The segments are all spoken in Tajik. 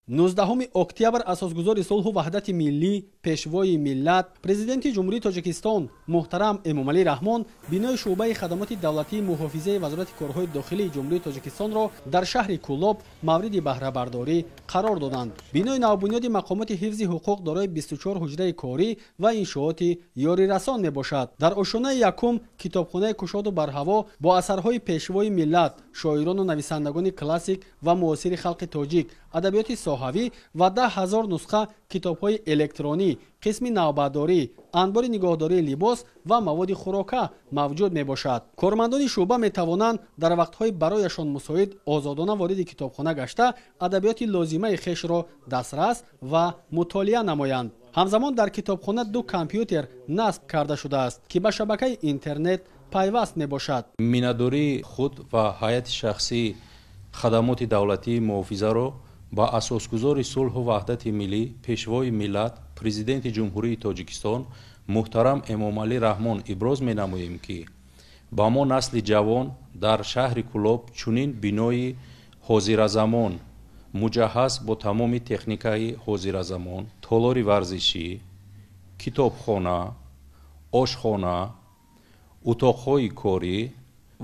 19 октябр асосгузори сулҳу ваҳдати миллӣ, пешвои миллат, Президенти Ҷумҳурии Тоҷикистон муҳтарам Эмомалӣ Раҳмон бинои шӯъбаи хадамоти давлатии муҳофизаи Вазорати корҳои дохилии Ҷумҳурии Тоҷикистонро дар шаҳри Кӯлоб мавриди баҳрабардорӣ қарор доданд. Бинои навбунёди мақомоти ҳифзи ҳуқуқ дорои 24 ҳуҷраи корӣ ва иншооти ёрирасон мебошад. Дар ошёнаи якум китобхонаи кушоду барҳаво бо асарҳои пешвои миллат, шоирону нависандагони классик ва муосири халқи тоҷик, адабиёти соҳавӣ ва 10 000 нусха китобҳои электронӣ, қисми навбатдорӣ, анбори нигоҳдории либос ва маводи хӯрока мавҷуд мебошад. Кормандони шӯъба метавонанд дар вақтҳои барояшон мусоид озодона вориди китобхона гашта, адабиёти лозимаи хешро дастрас ва мутолиа намоянд. Ҳамзамон дар китобхона ду компютер насб карда шудааст, ки ба шабакаи интернет пайваст мебошад. Миннатдории худ ва ҳайати шахсии хадамоти давлатии муҳофизаро ба асосгузори сулҳу ваҳдати миллӣ, пешвои миллат, Президенти Ҷумҳурии Тоҷикистон муҳтарам Эмомалӣ Раҳмон иброз менамоем, ки ба мо, насли ҷавон, дар шаҳри Кӯлоб чунин бинои ҳозиразамон, муҷаҳҳаз бо тамоми техникаи ҳозиразамон, толори варзишӣ, китобхона, ошхона, утоқҳои корӣ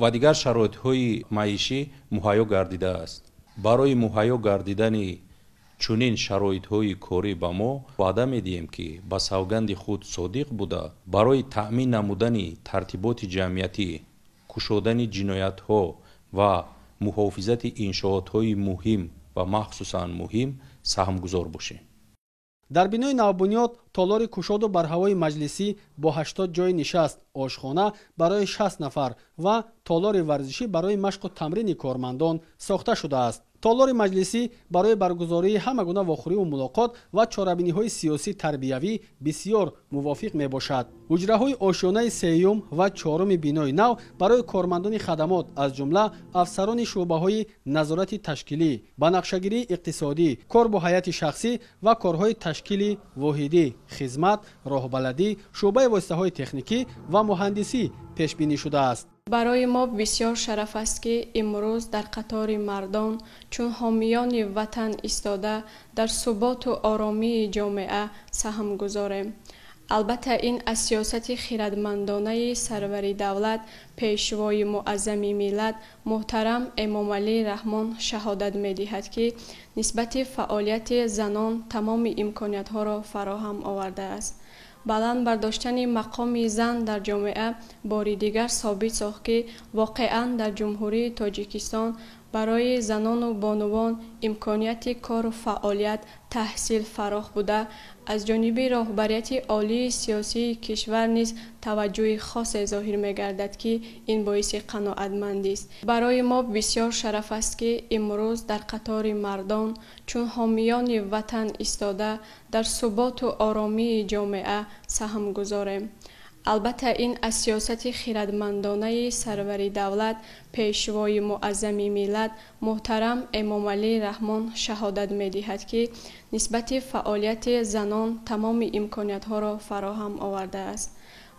ва дигар шароитҳои маишӣ муҳайё гардидааст. Барои муҳайё гардидани чунин шароитҳои корӣ ба мо ваъда медиҳем, ки ба савганди худ содиқ буда, барои таъмин намудани тартиботи ҷамъиятӣ, кушодани ҷиноятҳо ва муҳофизати иншоотҳои муҳим ва махсусан муҳим саҳмгузор бошем. Дар бинои навбунёд толори кушоду барҳавои маҷлисӣ бо 80 ҷойи нишаст, ошхона барои 60 нафар ва толори варзишӣ барои машқу тамрини кормандон сохта шудааст. Толори маҷлисӣ барои баргузории ҳама гуна вохӯриву мулоқот ва чорабиниҳои сиёсӣ тарбиявӣ бисёр мувофиқ мебошад. Ҳуҷраҳои ошёнаи сеюм ва чоруми бинои нав барои кормандони хадамот, аз ҷумла афсарони шӯъбаҳои назорати ташкилӣ, ба нақшагирии иқтисодӣ, кор бо ҳайати шахсӣ ва корҳои ташкили воҳидӣ, хизмат, роҳбаладӣ, шӯъбаи воситаҳои техникӣ ва муҳандисӣ пешбинӣ шудааст. Барои мо бисёр шараф аст, ки имрӯз дар қатори мардон чун ҳомиёни ватан истода, дар суботу оромии ҷомеа саҳм гузорем. Албатта, ин аз сиёсати хирадмандонаи сарвари давлат, пешвои муаззами миллат муҳтарам Эмомалӣ Раҳмон шаҳодат медиҳад, ки нисбати фаъолияти занон тамоми имкониятҳоро фароҳам овардааст. Баланд бардоштани мақоми зан дар ҷомеа бори дигар собит сохт, ки воқеан дар Ҷумҳурии Тоҷикистон барои занону бонувон имконияти кору фаъолият, таҳсил фарох буда, аз ҷониби роҳбарияти олии сиёсии кишвар низ таваҷҷӯҳи хосе зоҳир мегардад, ки ин боиси қаноатмандист. Барои мо бисёр шараф аст, ки имрӯз дар қатори мардон чун ҳомиёни ватан истода, дар суботу оромии ҷомеа саҳм гузорем. Албатта, ин аз сиёсати хирадмандонаи сарвари давлат, пешвои муаззами миллат муҳтарам Эмомалӣ Раҳмон шаҳодат медиҳад, ки нисбати фаъолияти занон тамоми имкониятҳоро фароҳам овардааст.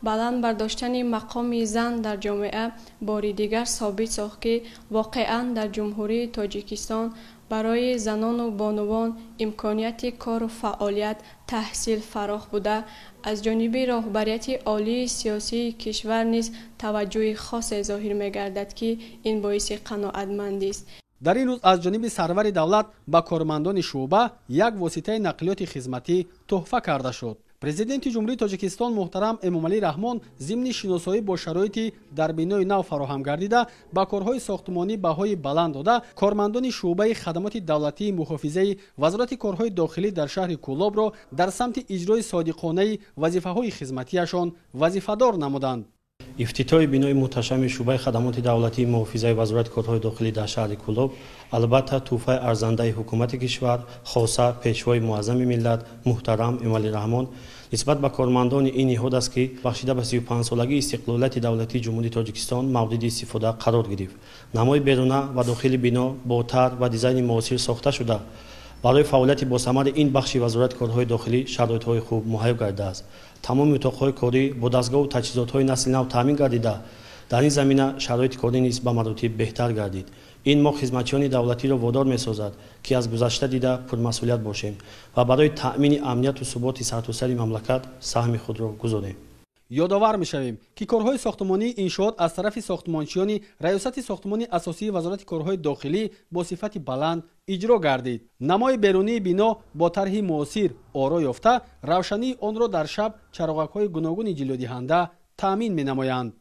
Баланд бардоштани мақоми зан дар ҷомеа бори дигар собит сохт, ки воқеан дар Ҷумҳурии Тоҷикистон барои занону бонувон имконияти кору фаъолият, таҳсил фарох буда, аз ҷониби роҳбарияти олии сиёсии кишвар низ таваҷҷӯҳи хосе зоҳир мегардад, ки ин боиси қаноатмандист. Дар ин рӯз аз ҷониби сарвари давлат ба кормандони шӯъба як воситаи нақлиёти хизматӣ тӯҳфа карда шуд. Президенти Ҷумҳурии Тоҷикистон муҳтарам Эмомалӣ Раҳмон зимни шиносоӣ бо шароити дар бинои нав фароҳам гардида, ба корҳои сохтмонӣ баҳои баланд дода, кормандони шӯъбаи хадамоти давлатии муҳофизаи Вазорати корҳои дохилӣ дар шаҳри Кӯлобро дар самти иҷрои содиқонаи вазифаҳои хизматиашон вазифадор намуданд. Ифтитоҳи бинои муҳташами шӯъбаи хадамоти давлатии муҳофизаи Вазорати корҳои дохилӣ дар шаҳри Кӯлоб албатта тӯҳфаи арзандаи ҳукумати кишвар, хоса пешвои муаззами миллат муҳтарам Эмомалӣ Раҳмон нисбат ба кормандони ин ниҳод аст, ки бахшида ба 35-солагии истиқлолияти давлатии Ҷумҳурии Тоҷикистон мавриди истифода қарор гирифт. Намои беруна ва дохили бино бо тарҳ ва дизайни муосир сохта шуда, барои фаъолияти босамари ин бахши Вазорати корҳои дохилӣ шароитҳои хуб муҳайё гардидааст. Тамоми утоқҳои корӣ бо дастгоҳу таҷҳизотҳои насли нав таъмин гардида, дар ин замина шароити корӣ низ ба маротиб беҳтар гардид. Ин мо хизматчиёни давлатиро водор месозад, ки аз гузашта дида пурмасъулият бошем ва барои таъмини амнияту суботи сартосари мамлакат саҳми худро гузорем. Ёдовар мешавем, ки корҳои сохтмонии иншоот аз тарафи сохтмончиёни Раёсати сохтмони асосии Вазорати корҳои дохилӣ бо сифати баланд иҷро гардид. Намои берунии бино бо тарҳи муосир оро ёфта, равшании онро дар шаб чароғакҳои гуногуни ҷилодиҳанда таъмин менамоянд.